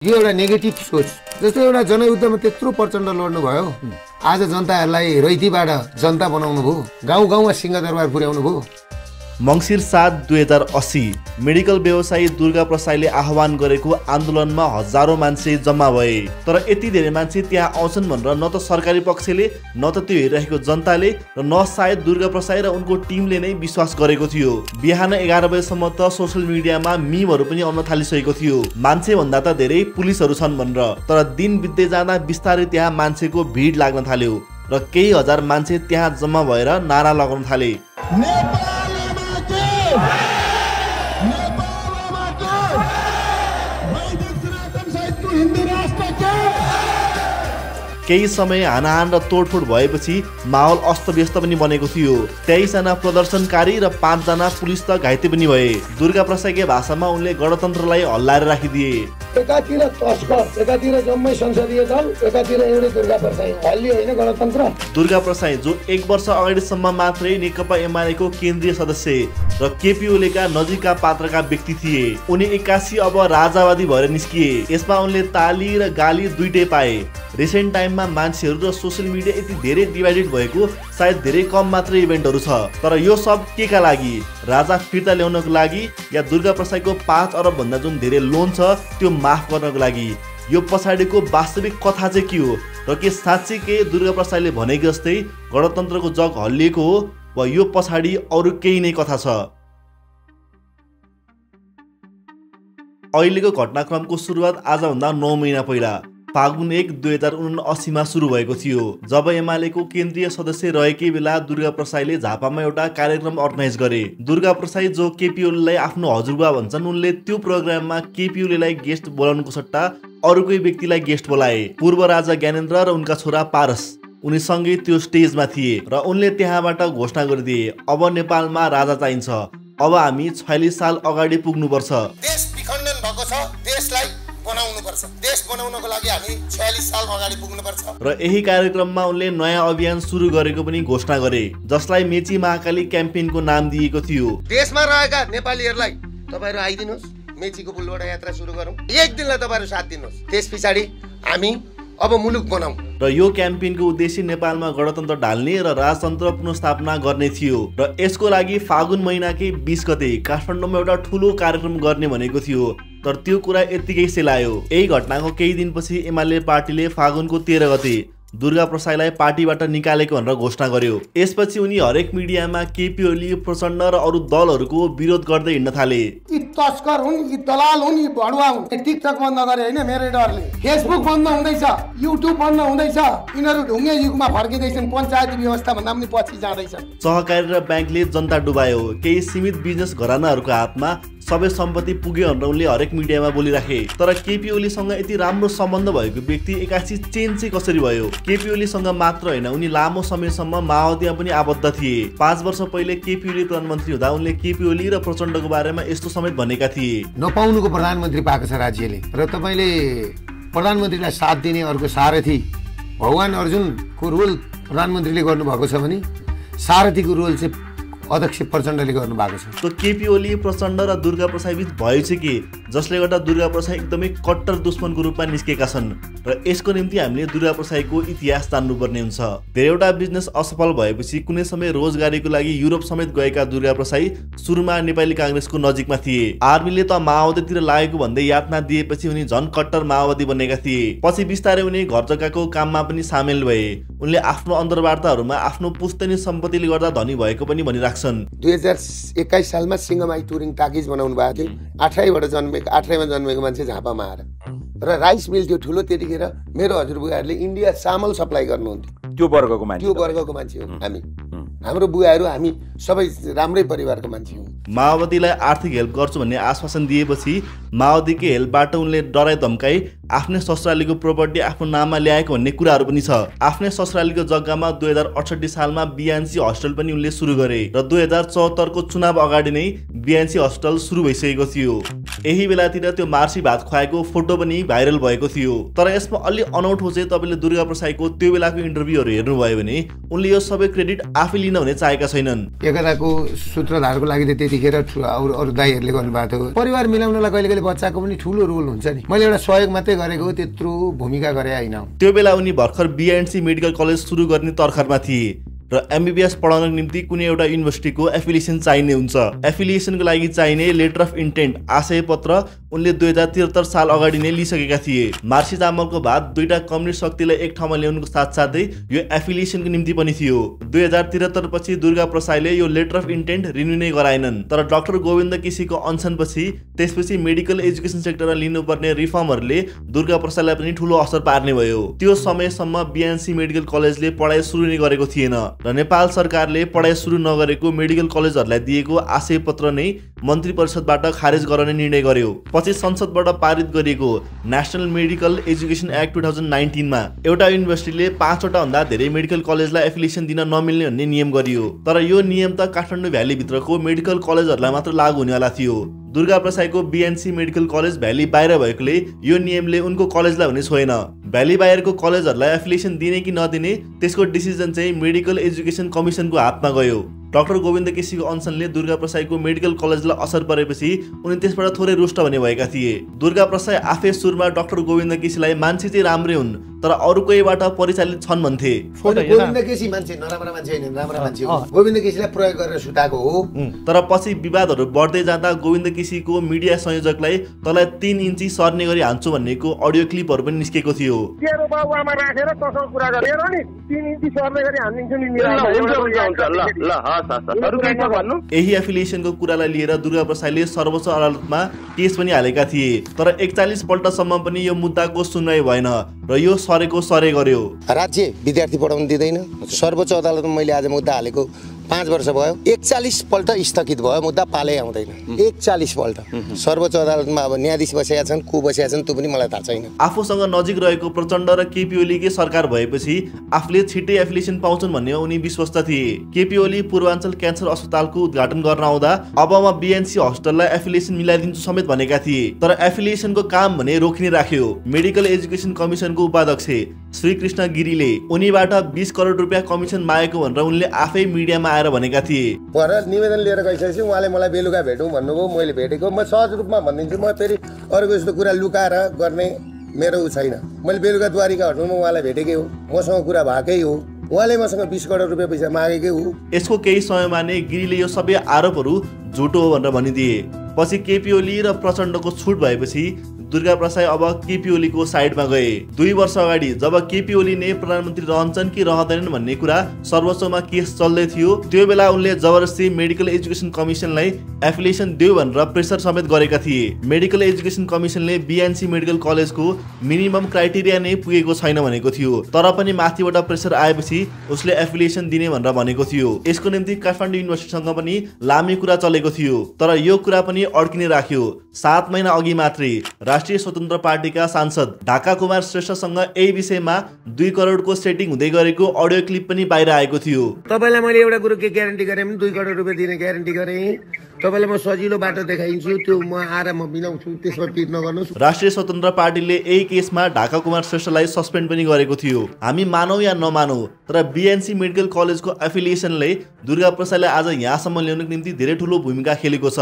यो एउटा नेगेटिभ सोच। जस्तो एउटा जनयुद्धमा त्यत्रो प्रचण्ड लड्नु भयो, आज जनताहरूलाई रैतीबाट जनता बनाउनु भयो, गाउँ गाउँमा सिंहदरबार पुर्याउनु भयो। मङ्सिर 7, 2080 मेडिकल व्यवसायी दुर्गा प्रसाईले आह्वान गरेको आन्दोलनमा हजारौं मान्छे जम्मा भए। तर यति धेरै मान्छे त्यहाँ आउँछन् भनेर न त सरकारी पक्षले, न त त्यो हेरिरहेको जनताले, र न सायद दुर्गा प्रसाई र उनको टिमले नै विश्वास गरेको थियो। बिहान 11 बजेसम्म त सोसियल मिडियामा मिमहरू पनि आउन थालिसकेको थियो, मान्छे भन्दा त धेरै पुलिसहरू छन् भनेर। तर दिन बित्दै जाँदा बिस्तारै त्यहाँ मान्छेको भिड लाग्न थाल्यो र केही हजार मान्छे त्यहाँ जम्मा भएर नारा लगाउन थाले। केही समय हानाहान र तोडफोड भएपछि माहौल अस्तव्यस्त पनि बनेको थियो। 23 जना प्रदर्शनकारी र 5 जना पुलिस त घाइते पनि भए। दुर्गा प्रसाईकै भाषामा उनले गणतन्त्रलाई हल्लाएर राखिदिए। एकातिर तस्कर, एकातिर जम्मै संसदीय दल, एकातिर एउटै दुर्गा प्रसाई, हल्ली होइन गणतन्त्र। दुर्गा प्रसाई जो 1 वर्ष अगाडिसम्म मात्रै नेकपा एमालेको केन्द्रीय सदस्य र केपी ओलीका नजिकका पात्रका व्यक्ति थिए, उनी 81 अब राजावादी भएर निस्किए। यसमा उनले ताली र गाली दुईटै पाए। रिसेन्ट टाइममा मान्छेहरू र सोसियल मिडिया यति धेरै डिभाइडेड भएको सायद धेरै कम मात्र इभेन्टहरू छ। तर यो सब के का लागि? राजा फिर्ता ल्याउनको लागि या दुर्गा प्रसाईको 5 अरब भन्दा जुन धेरै लोन छ त्यो माफ गर्नको लागि? यो पछाडिको वास्तविक कथा चाहिँ के हो? र के साँच्चै के दुर्गा प्रसाईले भनेको जस्तै गणतन्त्रको जग हल्लिएको हो वा यो पछाडि अरू केही नै कथा छ? अहिलेको घटनाक्रमको सुरुवात आजभन्दा 9 महिना पहिला फागुन 1, 2079 मा सुरु भएको थियो, जब एमालेको केन्द्रीय सदस्य रहेकै बेला दुर्गा प्रसाईले झापामा एउटा कार्यक्रम अर्गनाइज गरे। दुर्गा प्रसाई जो केपी ओलीलाई आफ्नो हजुरबा भन्छन्, उनले त्यो प्रोग्राममा केपी ओलीलाई गेस्ट बोलाउनुको सट्टा अरूकै व्यक्तिलाई गेस्ट बोलाए। पूर्व राजा ज्ञानेन्द्र र उनका छोरा पारस उनीसँगै त्यो स्टेजमा थिए र उनले त्यहाँबाट घोषणा गरिदिए, अब नेपालमा राजा चाहिन्छ, अब हामी 46 साल अगाडि पुग्नुपर्छ। देश विखण्डन भएको छ, देशलाई बनाउनुपर्छ, देश बनाउनको लागि हामी 46 साल अगाडि पुग्नुपर्छ। र यही कार्यक्रममा उनले नयाँ अभियान सुरु गरेको पनि घोषणा गरे, जसलाई मेची महाकाली क्याम्पेनको नाम दिएको थियो। देशमा रहेका नेपालीहरूलाई तपाईहरु आइदिनुहोस्, मेचीको पुलबाट यात्रा सुरु गरौँ, एक दिनलाई तपाईहरु साथ दिनुहोस्, त्यस पछाडि हामी अब मुलुक बनाऊ। र यो क्याम्पेनको उद्देश्य नेपालमा गणतन्त्र ढाल्ने र राजतन्त्र पुनर्स्थापना गर्ने थियो। र यसको लागि फागुन महिनाकै 20 गते काठमाडौँमा एउटा ठुलो कार्यक्रम गर्ने भनेको थियो। तर त्यो कुरा यत्तिकै सेलायो। यही घटनाको केही दिनपछि एमाले पार्टीले फागुनको 13 गते दुर्गा प्रसाईलाई पार्टीबाट निकालेको भनेर घोषणा गर्यो। यसपछि उनी हरेक मिडियामा केपी ओली, प्रचण्ड र अरू दलहरूको विरोध गर्दै हिँड्न थाले। यी तस्कर हुन्, यी दलाल हुन्, यी भडुवा हुन्। टिकटक बन्द गरे हैन मेरै डरले, फेसबुक बन्द हुँदैछ, युट्युब बन्द हुँदैछ, यिनीहरू ढुङ्गे युगमा फर्किँदैछन्, पञ्चायती व्यवस्था भन्दा पनि पछि जाँदैछन्। सहकारी र ब्याङ्कले जनता डुबायो, केही सीमित बिजनेस घरानाहरूको हातमा सबै सम्पत्ति पुग्यो भनेर उनले हरेक मिडियामा बोलिराखे। तर केपी ओलीसँग यति राम्रो सम्बन्ध भएको व्यक्ति एक्कासी चेन्ज चाहिँ कसरी भयो? केपी ओलीसँग मात्र होइन, उनी लामो समयसम्म माओवादीमा पनि आबद्ध थिए। 5 वर्ष पहिले केपी ओली प्रधानमन्त्री हुँदा उनले केपी ओली र प्रचण्डको बारेमा यस्तो समेत भनेका थिए, नपाउनुको प्रधानमन्त्री पाएको छ राज्यले, र तपाईले प्रधानमन्त्रीलाई साथ दिने अर्को सारथी भगवान अर्जुनको रोल प्रधानमन्त्रीले गर्नुभएको छ भने सारथीको रोल चाहिँ अध्यक्ष प्रचण्डले गर्नु भएको छ। तो केपी ओली, प्रचण्ड र दुर्गा प्रसाई बीच भयो चाहिँ के, जसले गर्दा दुर्गा प्रसाई एकदमै कट्टर दुश्मनको रूपमा निस्केका छन् र यसको निम्ति हामीले दुर्गा प्रसाईको इतिहास जान्नुपर्ने हुन्छ। धेरैवटा बिजनेस असफल भएपछि कुनै समय रोजगारीको लागि युरोप समेत गएका दुर्गा प्रसाई सुरुमा नेपाली कांग्रेसको नजिकमा थिए। आर्मीले त माओवादीतिर लागेको भन्दै यातना दिएपछि उनी झन् कट्टर माओवादी बनेका थिए। पछि बिस्तारै उनी घर जग्गाको काममा पनि सामेल भए। उनले आफ्नो अन्तर्वार्ताहरूमा आफ्नो पुस्तैनी सम्पत्तिले गर्दा धनी भएको पनि भनिराख्छन्। 2021 सालमा सिंहमाई टुरिङ टाकिज बनाउनु भएको थियो। 8मा जन्मेको मान्छे झापामा आएर र राइस मिल थियो ठुलो। त्यतिखेर मेरो हजुरबुवाहरूले इन्डिया चामल सप्लाई गर्नुहुन्थ्यो। त्यो वर्गको मान्छे हो हामी। हाम्रो बुवाहरू हामी सबै राम्रै परिवारको मान्छे हौँ। माओवादीलाई आर्थिक हेल्प गर्छु भन्ने आश्वासन दिएपछि माओवादीकै हेल्पबाट उनले डराइ धम्काई आफ्नै ससुरालीको प्रोपर्टी आफ्नो नाममा ल्याएको भन्ने कुराहरू पनि छ। आफ्नै ससुरालीको जग्गामा 2068 सालमा बीएनसी हस्टेल पनि उनले सुरु गरे र 2074 को चुनाव अगाडि नै बीएनसी हस्टेल सुरु भइसकेको थियो। यही बेलातिर त्यो मार्सी भात खुवाएको फोटो पनि भाइरल भएको थियो। तर यसमा अलि अनौठो चाहिँ तपाईले दुर्गा प्रसाईको त्यो बेलाको इन्टरभ्यूहरू हेर्नुभयो भने उनले यो सबै क्रेडिट आफै लिन हुने चाहेका छैनन्। एकताको सूत्रधारको लागि त त्यतिखेर अरू दाइहरूले गर्नुभएको थियो। परिवार मिलाउनलाई कहिले कहिले बच्चाको पनि ठुलो रोल हुन्छ नि। मैले एउटा सहयोग मात्रै आफूले गरेको त्यत्रो भूमिका गरे होइन। त्यो बेला उनी भर्खर बीएनसी मेडिकल कलेज सुरु गर्ने तर्खरमा थिए र एमबीबीएस पढाउनको निम्ति कुनै एउटा युनिभर्सिटीको एफिलिएसन चाहिने हुन्छ। एफिलिएसनको लागि चाहिने लेटर अफ इन्टेन्ट आशय पत्र उनले 2073 साल अगाडि नै लिइसकेका थिए। मार्सी चामलको बाद दुईटा कम्युनिस्ट शक्तिलाई एक ठाउँमा ल्याउनुको साथसाथै यो एफिलिएसनको निम्ति पनि थियो। 2073 पछि दुर्गा प्रसाईले यो लेटर अफ इन्टेन्ट रिन्यू नै गराएनन्। तर डाक्टर गोविन्द केसीको अनसनपछि त्यसपछि मेडिकल एजुकेसन सेक्टरमा लिनुपर्ने रिफर्महरूले दुर्गा प्रसाईलाई पनि ठूलो असर पार्ने भयो। त्यो समयसम्म बीएनसी मेडिकल कलेजले पढाइ सुरु नै गरेको थिएन र नेपाल सरकारले पढाइ सुरु नगरेको मेडिकल कलेजहरूलाई दिएको आशय पत्र नै मन्त्री परिषदबाट खारेज गर्ने निर्णय गर्यो। पछि संसदबाट पारित गरिएको नेशनल मेडिकल एजुकेसन एक्ट 2019 मा एउटा युनिभर्सिटीले 5 वटा भन्दा धेरै मेडिकल कलेजलाई एफिलिएसन दिन नमिल्ने भन्ने नियम गरियो। तर यो नियम त काठमाडौँ भ्याली भित्रको मेडिकल कलेजहरूलाई मात्र लागू हुनेवाला थियो। दुर्गा प्रसाईको बीएनसी मेडिकल कलेज भ्याली बाहिर भएकोले यो नियमले उनको कलेजलाई भने छोएन। भ्याली बाहिरको कलेजहरूलाई एफिलिएसन दिने कि नदिने त्यसको डिसिजन चाहिँ मेडिकल एजुकेसन कमिसनको हातमा गयो। डाक्टर गोविन्द केसीको अनसनले दुर्गा प्रसाईको मेडिकल कलेजलाई असर परेपछि उनी त्यसबाट थोरै रुष्ट भने भएका थिए। दुर्गा प्रसाई आफै सुरुमा डाक्टर गोविन्द केसीलाई मान्छे चाहिँ राम्रै हुन् तर अरू कोहीबाट परिचालित छन् भन्थे। गोविन्द केसी मान्छे नराम्रा मान्छे हैन, राम्रा मान्छे हो। गोविन्द केसीलाई प्रयोग गरेर सुताएको हो। तर पछि विवादहरू बढ्दै जाँदा गोविन्द केसीको मिडिया संयोजकलाई तँलाई 3 इन्ची सर्ने गरी हान्छु भन्नेको अडियो क्लिपहरू पनि निस्केको थियो। तेरो बाबुआमा राखेर तसँग कुरा गरेर नि 3 इन्ची सर्ने गरी हान्दिन्छु नि मेरो। यही एफिलिएसनको कुरालाई लिएर दुर्गा प्रसाईले सर्वोच्च अदालतमा केस पनि हालेका थिए। तर 41 पल्टसम्म पनि यो मुद्दाको सुनवाई भएन र यो सरेको सरे गर्यो। राज्य विद्यार्थी पढाउन दिँदैन। सर्वोच्च अदालतमा मैले आज मुद्दा हालेको 5 वर्ष भयो। 41 पल्ट स्थगित भयो, मुद्दा पालै आउँदैन। 41 पल्ट सर्वोच्च अदालतमा अब न्यायाधीश बसेका छन्, को बसेका छन् त्यो पनि मलाई थाहा छैन। आफूसँग नजिक रहेको प्रचण्ड र केपी ओलीकै सरकार भएपछि आफूले छिट्टै एफिलिएसन पाउँछन् भन्ने उनी विश्वस्त थिए। केपी ओली पूर्वाञ्चल क्यान्सर अस्पतालको उद्घाटन गर्न आउँदा अब म बीएनसी हस्पिटललाई एफिलिएसन मिलाइदिन्छु समेत भनेका थिए। तर एफिलिएसनको काम भने रोकिने राख्यो। मेडिकल एजुकेसन कमिसनको उपाध्यक्ष श्री कृष्ण गिरीले उनीबाट 20 करोड रुपियाँ कमिसन मागेको भनेर उनले आफै मिडियामा आएर भनेका थिए। पर निवेदन लिएर गइसकेपछि उहाँले मलाई बेलुका भेटौँ भन्नुभयो। मैले भेटेको म सहज रूपमा भनिदिन्छु। म फेरि अरूको यस्तो कुरा लुकाएर गर्ने मेरो छैन। मैले बेलुका द्वारिका हटमा उहाँलाई भेटेकै हो, मसँग कुरा भएकै हो। उहाँले मसँग 20 करोड रुपियाँ पैसा मागेकै हो। यसको केही समयमा नै गिरीले यो सबै आरोपहरू झुटो हो भनेर भनिदिए। पछि केपी ओली र प्रचण्डको छुट भएपछि दुर्गा प्रसाई अब केपी ओलीको साइडमा गए। 2 वर्ष अगाडि जब केपी ओली नै प्रधानमन्त्री रहन्छन् कि रहँदैनन् भन्ने कुरा सर्वोच्चमा केस चल्दै थियो, त्यो बेला उनले जबरजस्ती मेडिकल एजुकेसन कमिसनलाई एफिलिएसन दियो भनेर प्रेसर समेत गरेका थिए। मेडिकल एजुकेसन कमिसनले बीएनसी मेडिकल कलेजको मिनिमम क्राइटेरिया नै पुगेको छैन भनेको थियो। तर पनि माथिबाट प्रेसर आएपछि उसले एफिलिएसन दिने भनेर भनेको थियो। यसको निम्ति काठमाडौँ युनिभर्सिटीसँग पनि लामी कुरा चलेको थियो। तर यो कुरा पनि अड्किने राख्यो। 7 महिना अघि मात्रै राष्ट्रिय स्वतन्त्र पार्टीका सांसद ढाका कुमार श्रेष्ठसँग यही विषयमा 2 करोडको सेटिङ हुँदै गरेको अडियो क्लिप पनि बाहिर आएको थियो। तपाईलाई मैले एउटा कुरो के ग्यारेन्टी गरेँ भने 2 करोड रुपियाँ दिने ग्यारेन्टी गरेँ। तपाईलाई म सजिलो बाटो देखाइन्छु, त्यो म आएर म मिलाउँछु, त्यसमा पिर नगर्नुहोस्। राष्ट्रिय स्वतन्त्र पार्टीले यही केसमा ढाका कुमार श्रेष्ठलाई सस्पेन्ड पनि गरेको थियो। हामी मानौ या नमानौ, तर बीएनसी मेडिकल कलेजको एफिलिएसनले दुर्गा प्रसाईलाई आज यहाँसम्म ल्याउनको निम्ति धेरै ठूलो भूमिका खेलेको छ।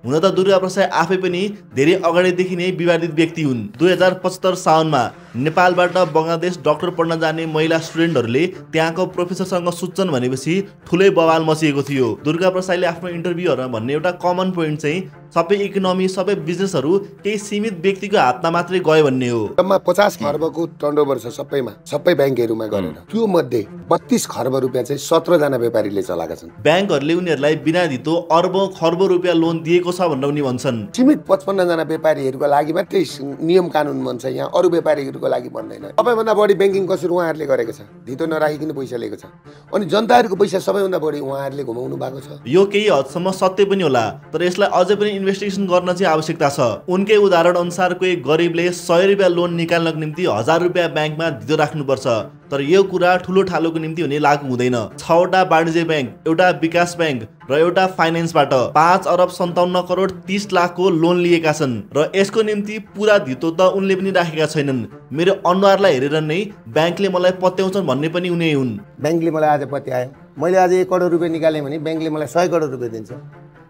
हुन त दुर्गा प्रसाई आफै पनि धेरै अगाडिदेखि नै विवादित व्यक्ति हुन्। 2075 साउनमा नेपालबाट बङ्गलादेश डाक्टर पढ्न जाने महिला स्टुडेन्टहरूले त्यहाँको प्रोफेसरसँग सुत्छन् भनेपछि ठुलै बवाल मचिएको थियो। दुर्गा प्रसाईले आफ्नो इन्टरभ्यूहरूमा भन्ने एउटा कमन पोइन्ट चाहिँ सबै इकोनोमी, सबै बिजनेसहरू केही सीमित व्यक्तिको हातमा मात्रै गयो भन्ने हो। जम्मा 50 खर्बको टर्नओभर छ सबैमा, सबै ब्याङ्कहरूमा गरेर। त्यो मध्ये 32 खर्ब रुपियाँ चाहिँ 17 जना व्यापारीले चलाएका छन्। ब्याङ्कहरूले उनीहरूलाई बिना धितो अर्बौं खर्बौं रुपियाँ लोन दिएको छ भनेर उनी भन्छन्। सीमित 55 जना व्यापारीहरूको लागि मात्रै नियम कानुन भन्छ, यहाँ अरू व्यापारीहरूको लागि भन्दैन। सबैभन्दा बढी ब्याङ्किङ कसरी उहाँहरूले गरेको छ, धितो नराखिकन पैसा लिएको छ। अनि जनताहरूको पैसा सबैभन्दा बढी उहाँहरूले घुमाउनु भएको छ। यो केही हदसम्म सत्य पनि होला, तर यसलाई अझै पनि इन्भेस्टिगेसन गर्न चाहिँ आवश्यकता छ। उनकै उदाहरण अनुसार कोही गरिबले 100 रुपियाँ लोन निकाल्नको निम्ति 1000 रुपियाँ ब्याङ्कमा धितो राख्नुपर्छ। तर यो कुरा ठुलो ठालोको निम्ति हुने लागू हुँदैन। 6 वटा वाणिज्य ब्याङ्क, एउटा विकास ब्याङ्क र एउटा फाइनेन्सबाट 5 अरब 57 करोड 30 लाखको लोन लिएका छन् र यसको निम्ति पुरा धितो त उनले पनि राखेका छैनन्। मेरो अनुहारलाई हेरेर नै ब्याङ्कले मलाई पत्याउँछन् भन्ने पनि उनी हुन्। ब्याङ्कले मलाई आज पत्यायो। मैले आज 1 करोड रुपियाँ निकालेँ भने ब्याङ्कले मलाई 100 करोड रुपियाँ दिन्छ।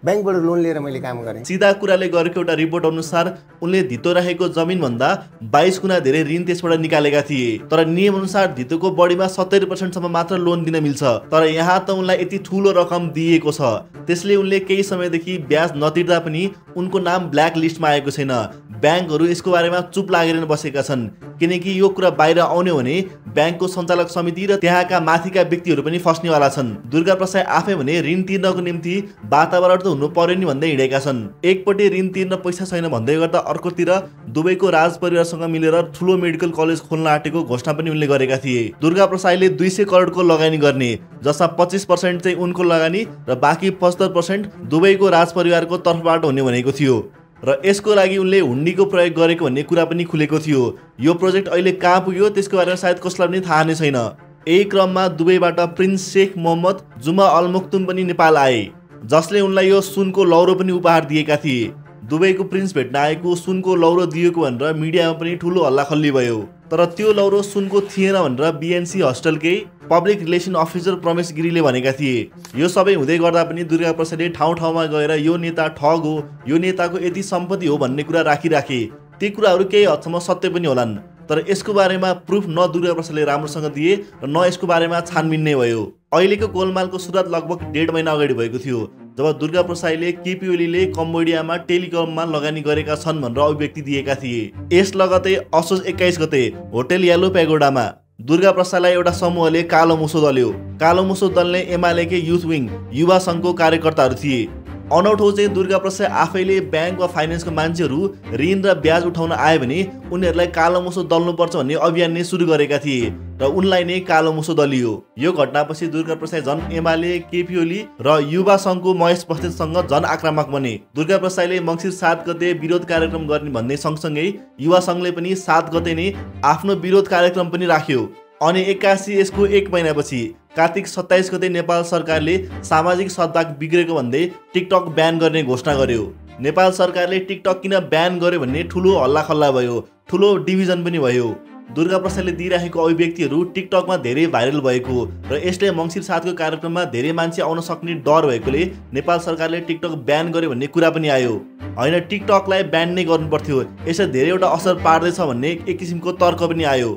ब्याङ्कबाट लोन लिएर मैले काम गरेँ। सिधा कुराले गरेको एउटा रिपोर्ट अनुसार उनले धितो राखेको जमिनभन्दा 22 गुणा धेरै ऋण त्यसबाट निकालेका थिए। तर नियम अनुसार धितोको बढीमा 70% सम्म मात्र लोन दिन मिल्छ। तर यहाँ त उनलाई यति ठुलो रकम दिएको छ, त्यसले उनले केही समयदेखि ब्याज नतिर्दा पनि उनको नाम ब्ल्याक लिस्टमा आएको छैन। ब्याङ्कहरू यसको बारेमा चुप लागेर बसेका छन्, किनकि यो कुरा बाहिर आउने हो भने ब्याङ्कको सञ्चालक समिति र त्यहाँका माथिका व्यक्तिहरू पनि फस्नेवाला छन्। दुर्गा प्रसाद आफै भने ऋण तिर्नको निम्ति वातावरण त हुनु पर्यो नि भन्दै हिँडेका छन्। एकपट्टि ऋण तिर्न पैसा छैन भन्दै गर्दा अर्कोतिर दुबईको राज परिवारसँग मिलेर ठुलो मेडिकल कलेज खोल्न आँटेको घोषणा पनि उनले गरेका थिए। दुर्गा प्रसादले 200 करोडको लगानी गर्ने, जसमा 25% चाहिँ उनको लगानी र बाँकी 75% दुबईको राज परिवारको तर्फबाट हुने भनेको थियो। र यसको लागि उनले हुन्डीको प्रयोग गरेको भन्ने कुरा पनि खुलेको थियो। यो प्रोजेक्ट अहिले कहाँ पुग्यो त्यसको बारेमा सायद कसैलाई पनि थाहा नै छैन। यही क्रममा दुबईबाट प्रिन्स शेख मोहम्मद जुमा अल मक्तुम पनि नेपाल आए, जसले उनलाई यो सुनको लौरो पनि उपहार दिएका थिए। दुबईको प्रिन्स भेट्न आएको सुनको लौरो दिएको भनेर मिडियामा पनि ठुलो हल्लाखल्ली भयो। तर त्यो लौरो सुनको थिएन भनेर बीएनसी हस्टेलकै पब्लिक रिलेसन अफिसर प्रमेश गिरीले भनेका थिए। यो सबै हुँदै गर्दा पनि दुर्गा प्रसादले ठाउँ ठाउँमा गएर यो नेता ठग हो, यो नेताको यति सम्पत्ति हो भन्ने कुरा राखिराखे। ती कुराहरू केही हदसम्म सत्य पनि होलान्, तर यसको बारेमा प्रुफ न दुर्गा प्रसादले राम्रोसँग दिए र न यसको बारेमा छानबिन नै भयो। अहिलेको गोलमालको सुरुवात लगभग 1.5 महिना अगाडि भएको थियो, जब दुर्गा प्रसादले केपी ओलीले कम्बोडियामा टेलिकममा लगानी गरेका छन् भनेर अभिव्यक्ति दिएका थिए। यस लगतै असोज 21 गते होटल येलो पेगोडामा दुर्गा प्रसादलाई एउटा समूहले कालो मुसो दल्यो। कालो मुसो दल्ने एमालेकै युथ विङ युवा सङ्घको कार्यकर्ताहरू थिए। अनौठो चाहिँ दुर्गा प्रसाद आफैले ब्याङ्क वा फाइनेन्सको मान्छेहरू ऋण र ब्याज उठाउन आए भने उनीहरूलाई कालो मुसो दल्नुपर्छ भन्ने अभियान नै सुरु गरेका थिए र उनलाई नै कालो मुसो दलियो। यो घटनापछि दुर्गा प्रसाद झन् एमाले, केपी ओली र युवा सङ्घको महेश बस्नेतसँग झन् आक्रामक बने। दुर्गा प्रसादले मङ्सिर 7 गते विरोध कार्यक्रम गर्ने भन्ने सँगसँगै युवा सङ्घले पनि 7 गते नै आफ्नो विरोध कार्यक्रम पनि राख्यो। अनि 81 यसको 1 महिनापछि कार्तिक 27 गते नेपाल सरकारले सामाजिक सद्भाव बिग्रेको भन्दै टिकटक ब्यान गर्ने घोषणा गर्यो। नेपाल सरकारले टिकटक किन ब्यान गर्यो भन्ने ठुलो हल्लाखल्ला भयो, ठुलो डिभिजन पनि भयो। दुर्गा प्रसादले दिइरहेको अभिव्यक्तिहरू टिकटकमा धेरै भाइरल भएको र यसले मङ्सिर 7 को कार्यक्रममा धेरै मान्छे आउन सक्ने डर भएकोले नेपाल सरकारले टिकटक ब्यान गर्यो भन्ने कुरा पनि आयो। होइन, टिकटकलाई ब्यान नै गर्नुपर्थ्यो, यसले धेरैवटा असर पार्दैछ भन्ने एक किसिमको तर्क पनि आयो।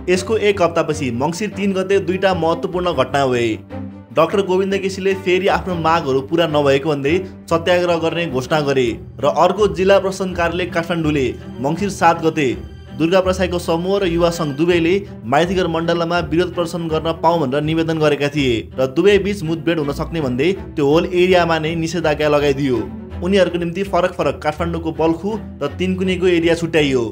यसको 1 हप्तापछि मङ्सिर 3 गते दुईटा महत्त्वपूर्ण घटना भए। डाक्टर गोविन्द केसीले फेरि आफ्नो मागहरू पुरा नभएको भन्दै सत्याग्रह गर्ने घोषणा गरे र अर्को जिल्ला प्रशासन कार्यालय काठमाडौँले मङ्सिर 7 गते दुर्गा प्रसादको समूह र युवा सङ्घ दुवैले माइतीघर मण्डलमा विरोध प्रदर्शन गर्न पाऊँ भनेर निवेदन गरेका थिए र दुवै बीच मुठभेड हुन सक्ने भन्दै त्यो होल एरियामा नै निषेधाज्ञा लगाइदियो। उनीहरूको निम्ति फरक फरक काठमाडौँको बल्खु र तिनकुनेको एरिया छुट्याइयो।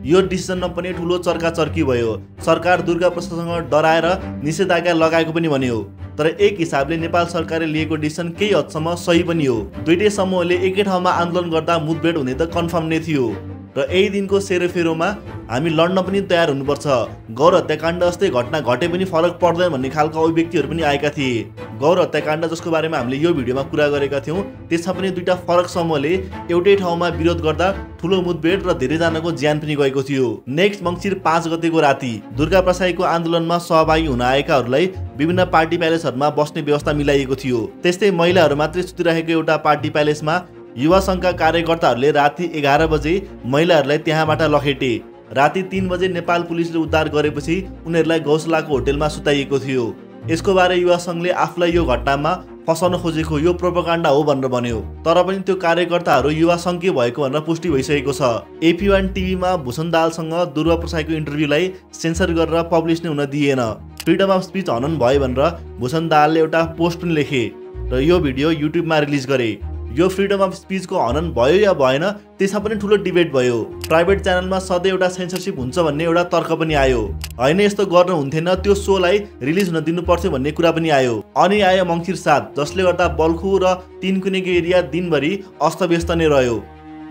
यो डिसिजनमा पनि ठुलो चर्काचर्की भयो। सरकार दुर्गा प्रसादसँग डराएर निषेधाज्ञा लगाएको पनि भन्यो। तर एक हिसाबले नेपाल सरकारले लिएको डिसिजन केही हदसम्म सही पनि हो। दुईटै समूहले एकै ठाउँमा आन्दोलन गर्दा मुठभेड हुने त कन्फर्म नै थियो र यही दिनको सेरोफेरोमा हामी लड्न पनि तयार हुनुपर्छ, गौर हत्याकाण्ड जस्तै घटना घटे पनि फरक पर्दैन भन्ने खालको अभिव्यक्तिहरू पनि आएका थिए। गौर हत्याकाण्ड जसको बारेमा हामीले यो भिडियोमा कुरा गरेका थियौँ, त्यसमा पनि दुईटा फरक समूहले एउटै ठाउँमा विरोध गर्दा ठुलो मुठभेड र धेरैजनाको ज्यान पनि गएको थियो। नेक्स्ट मङ्सिर 5 गतेको राति दुर्गा प्रसादको आन्दोलनमा सहभागी हुन आएकाहरूलाई विभिन्न पार्टी प्यालेसहरूमा बस्ने व्यवस्था मिलाइएको थियो। त्यस्तै महिलाहरू मात्रै सुतिरहेको एउटा पार्टी प्यालेसमा युवा सङ्घका कार्यकर्ताहरूले राति 11 बजे महिलाहरूलाई त्यहाँबाट लखेटे। राति 3 बजे नेपाल पुलिसले उद्धार गरेपछि उनीहरूलाई गौसलाको होटेलमा सुताइएको थियो। यसको बारे युवा सङ्घले आफूलाई यो घटनामा फसाउन खोजेको यो प्रोपोगन्डा हो भनेर भन्यो। तर पनि त्यो कार्यकर्ताहरू युवा सङ्घकै भएको भनेर पुष्टि भइसकेको छ। AP1 टिभीमा भूषण दाहालसँग दुर्गा प्रसादको इन्टरभ्यूलाई सेन्सर गरेर पब्लिस नै हुन दिएन। फ्रिडम अफ स्पिच हनन भयो भनेर भूषण दाहालले एउटा पोस्ट पनि लेखे र यो भिडियो युट्युबमा रिलिज गरे। यो फ्रिडम अफ स्पिचको हनन भयो या भएन त्यसमा पनि ठुलो डिबेट भयो। प्राइभेट च्यानलमा सधैँ एउटा सेन्सरसिप हुन्छ भन्ने एउटा तर्क पनि आयो। होइन, यस्तो गर्नु हुन्थेन, त्यो सोलाई रिलिज हुन दिनु पर्थ्यो भन्ने कुरा पनि आयो। अनि आयो मङ्सिर 7, जसले गर्दा बल्खु र तिनकुनेको एरिया दिनभरि अस्तव्यस्त नै रह्यो।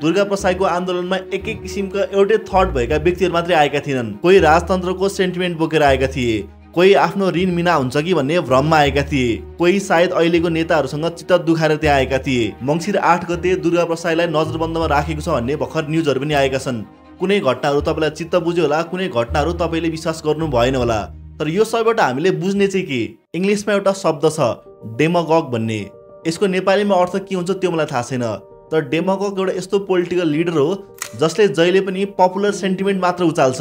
दुर्गा प्रसादको आन्दोलनमा एक किसिमका एउटै थट भएका व्यक्तिहरू मात्रै आएका थिएनन्। कोही राजतन्त्रको सेन्टिमेन्ट बोकेर आएका थिए, कोही आफ्नो ऋण मिना हुन्छ कि भन्ने भ्रममा आएका थिए, कोही सायद अहिलेको नेताहरूसँग चित्त दुखाएर त्यहाँ आएका थिए। मङ्सिर 8 गते दुर्गा प्रसादलाई नजरबन्दमा राखेको छ भन्ने भर्खर न्युजहरू पनि आएका छन्। कुनै घटनाहरू तपाईँलाई चित्त बुझ्यो होला, कुनै घटनाहरू तपाईँले विश्वास गर्नु भएन होला। तर यो सबैबाट हामीले बुझ्ने चाहिँ के, इङ्ग्लिसमा एउटा शब्द छ डेमागोग भन्ने। यसको नेपालीमा अर्थ के हुन्छ त्यो मलाई थाहा छैन, तर डेमागोग एउटा यस्तो पोलिटिकल लिडर हो जसले जहिले पनि पपुलर सेन्टिमेन्ट मात्र उचाल्छ।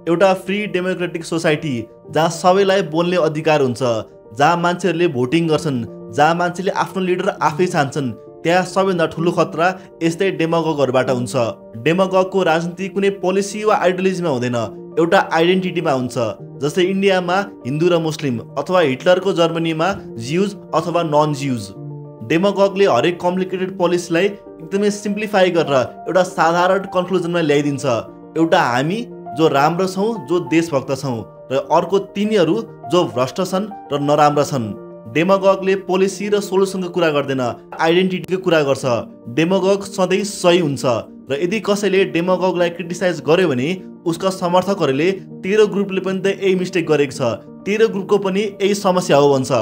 एउटा फ्री डेमोक्रेटिक सोसाइटी जहाँ सबैलाई बोल्ने अधिकार हुन्छ, जहाँ मान्छेहरूले भोटिङ गर्छन्, जहाँ मान्छेले आफ्नो लिडर आफै छान्छन्, त्यहाँ सबैभन्दा ठुलो खतरा यस्तै डेमागोगहरूबाट हुन्छ। डेमागोगको राजनीति कुनै पोलिसी वा आइडियोलोजीमा हुँदैन, एउटा आइडेन्टिटीमा हुन्छ। जस्तै इन्डियामा हिन्दू र मुस्लिम, अथवा हिटलरको जर्मनीमा ज्युज अथवा नन ज्युज। डेमागोगले हरेक कम्प्लिकेटेड पोलिसीलाई एकदमै सिम्प्लिफाई गरेर एउटा साधारण कन्क्लुजनमा ल्याइदिन्छ। एउटा हामी जो राम्रो छौँ, जो देशभक्त छौँ, र अर्को तिनीहरू जो भ्रष्ट छन् र नराम्रा छन्। डेमागोगले पोलिसी र सोलुसनको कुरा गर्दैन, आइडेन्टिटीको कुरा गर्छ। डेमागोग सधैँ सही हुन्छ, र यदि कसैले डेमागोगलाई क्रिटिसाइज गर्यो भने उसका समर्थकहरूले तेरो ग्रुपले पनि त यही मिस्टेक गरेको छ, तेरो ग्रुपको पनि यही समस्या हो भन्छ।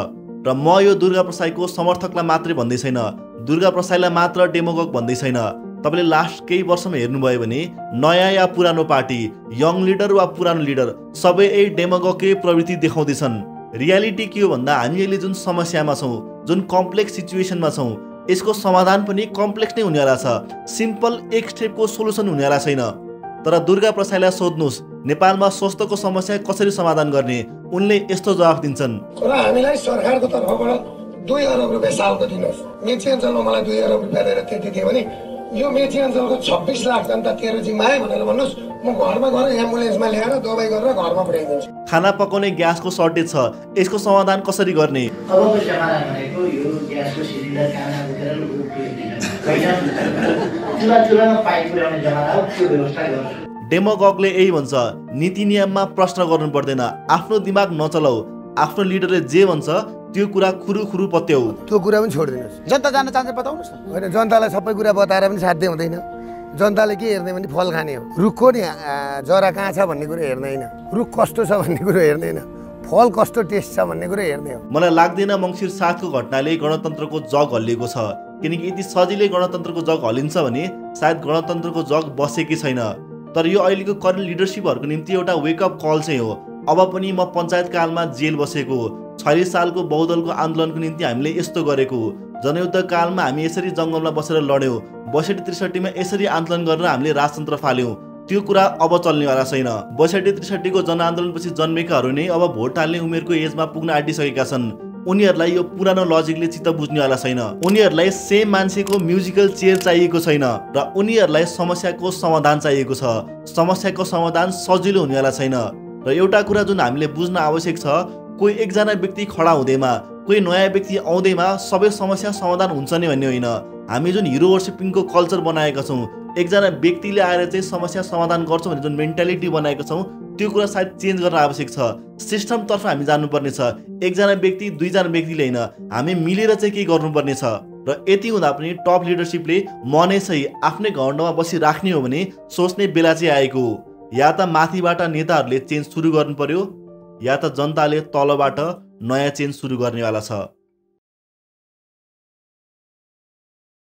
र म यो दुर्गा प्रसाईको समर्थकलाई मात्रै भन्दै छैन, दुर्गा प्रसाईलाई मात्र डेमागोग भन्दै छैन। तपाईँले लास्ट केही वर्षमा हेर्नुभयो भने नयाँ या पुरानो पार्टी, यङ लिडर वा पुरानो लिडर सबै यही डेमागोगकै प्रवृत्ति देखाउँदैछन्। रियालिटी के हो भन्दा हामी अहिले जुन समस्यामा छौँ, जुन कम्प्लेक्स सिचुएसनमा छौँ, यसको समाधान पनि कम्प्लेक्स नै हुनेवाला छ। सिम्पल एक स्टेपको सोलुसन हुनेवाला छैन। तर दुर्गा प्रसाईलाई सोध्नुहोस् नेपालमा स्वास्थ्यको समस्या कसरी समाधान गर्ने, उनले यस्तो जवाफ दिन्छन्। र हामीलाई सरकारको तर्फबाट 2 अरब रुपियाँ सालको दिनुहोस्। मेची अञ्चलमा मलाई 2 अरब रुपियाँ दिएर त्यति दियो भने यो मेची अञ्चलको 26 लाख जनता तेरो जिम्मा है भनेर भन्नुहोस्, म घरमा गएर एम्बुलेन्समा ल्याएर दबाई गरेर घरमा पुर्याइदिन्छु। खाना पकाउने ग्यासको सर्टेज छ, यसको समाधान कसरी गर्ने? अबको समाधान भनेको यो ग्यासको सिलिन्डर खाना बोकेर चुलामा पाइप पुर्याउने जमाना हो, त्यो व्यवस्था गर्छु। डेमागोगले यही भन्छ, नीति नियममा प्रश्न गर्नु पर्दैन, आफ्नो दिमाग नचलाऊ, आफ्नो लिडरले जे भन्छ त्यो कुरा खुरु पत्याउ। त्यो कुरा पनि छोडिदिनुहोस्। जनता जान्न चाहन्छ बताउनुहोस् न। होइन, जनतालाई सबै कुरा बताएर पनि साध्य हुँदैन। जनताले के हेर्ने भने फल खाने हो। रुखको नि जरा कहाँ छ भन्ने कुरो हेर्दैन, रुख कस्तो छ भन्ने कुरो हेर्दैन, फल कस्तो टेस्ट छ भन्ने कुरो हेर्ने हो। मलाई लाग्दैन मङ्सिर 7 को घटनाले गणतन्त्रको जग हल्लिएको छ, किनकि यदि सजिलै गणतन्त्रको जग हल्लिन्छ भने सायद गणतन्त्रको जग बसेकै छैन। तर यो अहिलेको करेन्ट लिडरसिपहरूको निम्ति एउटा वेकअप कल चाहिँ हो। अब पनि म पञ्चायत कालमा जेल बसेको, 46 सालको बहुदलको आन्दोलनको निम्ति हामीले यस्तो गरेको, जनयुद्ध कालमा हामी यसरी जङ्गलमा बसेर लड्यौँ, 62-63 मा यसरी आन्दोलन गरेर हामीले राजतन्त्र फाल्यौँ। त्यो कुरा अब चल्नेवाला छैन। 62-63 को जनआन्दोलनपछि जन्मेकाहरू नै अब भोट हाल्ने उमेरको एजमा पुग्न आँटिसकेका छन्। उनीहरूलाई यो पुरानो लजिकले चित्त बुझ्नेवाला छैन। उनीहरूलाई सेम मान्छेको म्युजिकल चेयर चाहिएको छैन, र उनीहरूलाई समस्याको समाधान चाहिएको छ। समस्याको समाधान सजिलो हुनेवाला छैन। र एउटा कुरा जुन हामीले बुझ्न आवश्यक छ, कोही एकजना व्यक्ति खडा हुँदैमा, कोही नयाँ व्यक्ति आउँदैमा सबै समस्या समाधान हुन्छ नि भन्ने होइन। हामी जुन हिरो वर्सिपिङको कल्चर बनाएका छौँ, एकजना व्यक्तिले आएर चाहिँ समस्या समाधान गर्छौँ भन्ने जुन मेन्टालिटी बनाएका छौँ, त्यो कुरा सायद चेन्ज गर्न आवश्यक छ। सिस्टमतर्फ हामी जानुपर्ने छ। एकजना व्यक्ति, 2जना व्यक्तिले होइन, हामी मिलेर चाहिँ के गर्नुपर्ने छ। र यति हुँदा पनि टप लिडरसिपले म नै सही आफ्नै घण्डमा बसिराख्ने हो भने सोच्ने बेला चाहिँ आएको हो। या त माथिबाट नेताहरूले चेन्ज सुरु गर्नु पर्यो, या त जनताले तलबाट नयाँ चेन्ज सुरु गर्नेवाला छ।